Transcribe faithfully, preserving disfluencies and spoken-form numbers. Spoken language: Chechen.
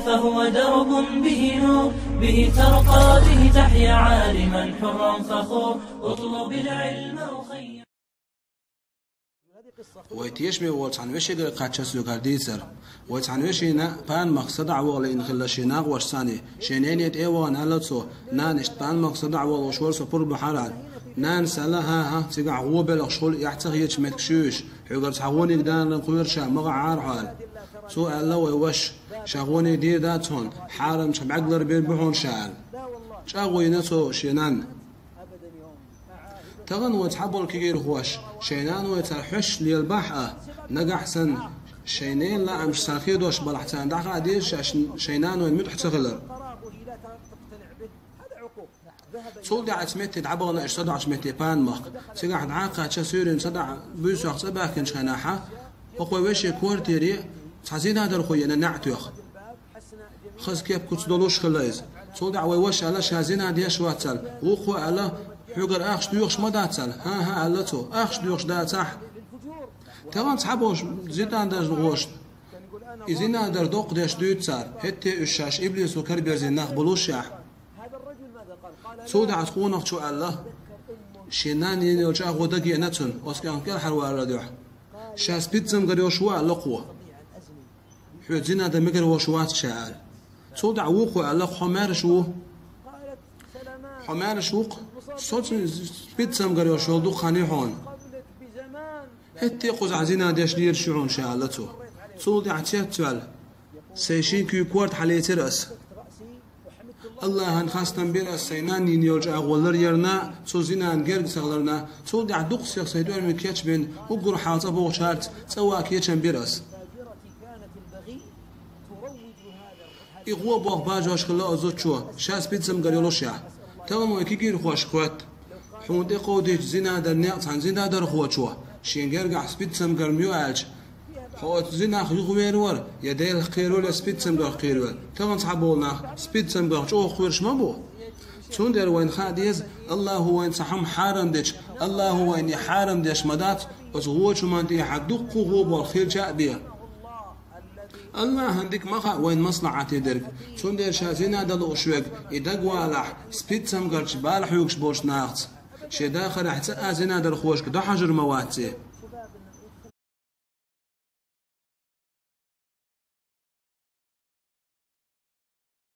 فهو درب به نور، به ترقى، به تحيا عالما حرا فخور. اطلب العلم أخي. Вай тешаме волча цхьан вешегара кхаччалц соьга дийцар. Вай цхьан вешина панмах садаӀа ваха лаьа хилла шен нахвашца цхьана. Шен нене тӀе а вахана аьлла цо: «Нана, иштта панмах садаӀа ваха лууш вара со, пурба бахьара». Нанас аьлла: «ХӀан-хӀа, цигахь гӀо белхаш хуьлу, эхь ца хетачу меттиг шу йиш. Хьоьгара цхьа гӀониг дана кхоьру ша, ма гӀа Ӏара хьо», аьлла. Цо аьлла: «Вай ваша, ша гӀониг дийр дац хьуна, хьарамчу бӀаьрг ларбийр бу хьуна ша», аьлла. ЧӀагӀо йина цо шен нанна. Тахана вай цхьаболу кегийрхоша шайн наной цара хьоьжуш лелабахь а, нагахь санна шайн ненан лаамаш царна хедош балахь, царна дӀахаа деза шаьш шайн нанойн муьтӀахь ца хилар. Цул тӀаьхьа оцу метте дӀабахана уьш садаӀачу метте панмахка. Цигахь дӀа а кхаьчна, суьйранна садаӀа буьйсанна цӀа баьхкинчу хенахь, хӀокху вешин квартире цхьа зинадархо еана, неӀ тоьхна. Хаза кеп-куц долуш хилла иза. Цул тӀаьхьа вай вашас аьлла, ша зина деш вац аьлла. Вукхо аьлла: «Хьоьгара ахча доьхуш ма дац?» аьлла. «ХӀан-хӀа», аьлла цо, «ахча доьхуш дацахь». Тахана цхьаболчу зинадархошна и зинадар доккха деш дуьйцу цара, хӀетте уьш шаьш иблисо карабирзина нах болушехь. Цул тӀаьхьа оцу къонахчо аьлла, шен нанна йина йолу чӀагӀо дагеана цунна, оцу кӀентан кӀелхьарваларан дуьхьа. Ша спидзамгар йолуш ву аьлла кхо. Хьоьца зина дан мегар волуш вац ша аьлла. Цул тӀаьхьа вукхо аьлла: «Хьо маьрша ву?» «Хьо маьрша ву-кх, со цуьнан спидзамгар йолуш йолу дукха хан ю хьуна». «ХӀетте а кхузахь зина деш лелаш ю хьуна ша», аьлла цо. Цул тӀаьхьа цец а ваьлла: «Сайн шина куьйга корта хьалецира ас. Аллахьан хастам бира ас сайн нанна йина йолу чӀагӀо ларъярна, цу зинан герга ца хиларна, цул тӀаьхьа дукха сиха сайн тӀоьрмиг кечбина, уггар хьалха цӀа богӀучаьрца цӀа ван кечам бира ас». И гӀо боху бажош хилла оцу зудчо, ша спидзамгар йолушехь. Тахана вай кегийрхошка хоьтту: «Хьуна тӀекховдийча зина дан некъ цхьана зинадархочо, шен гергахь спидзамгар ма ю аьлча, хьо оцу зинах юхавер вара, я Делах кхеравелла, я спидзамгарх кхеравелла?» Тахана цхьаболу нах спидзамгарх чӀогӀа кхоьруш ма бу. Цундела вайна хаа деза, Аллахьо вайна цхьа хӀума хьарам дича, Аллахьо вайна и хьарам деш ма дац, оцу гӀочу хӀуманна тӀехьа дуккха а гӀо болх хилча а бен. Аллахьан дика ма хаьа вайна маслахьате дерг. Цундела ша зина дан лууш верг, и дагавалахь, спидзамгарчу бала хьоьгуш болчу нахаца, шен дахарехь цкъа а зинадархошка дӀахьажар ма вац и.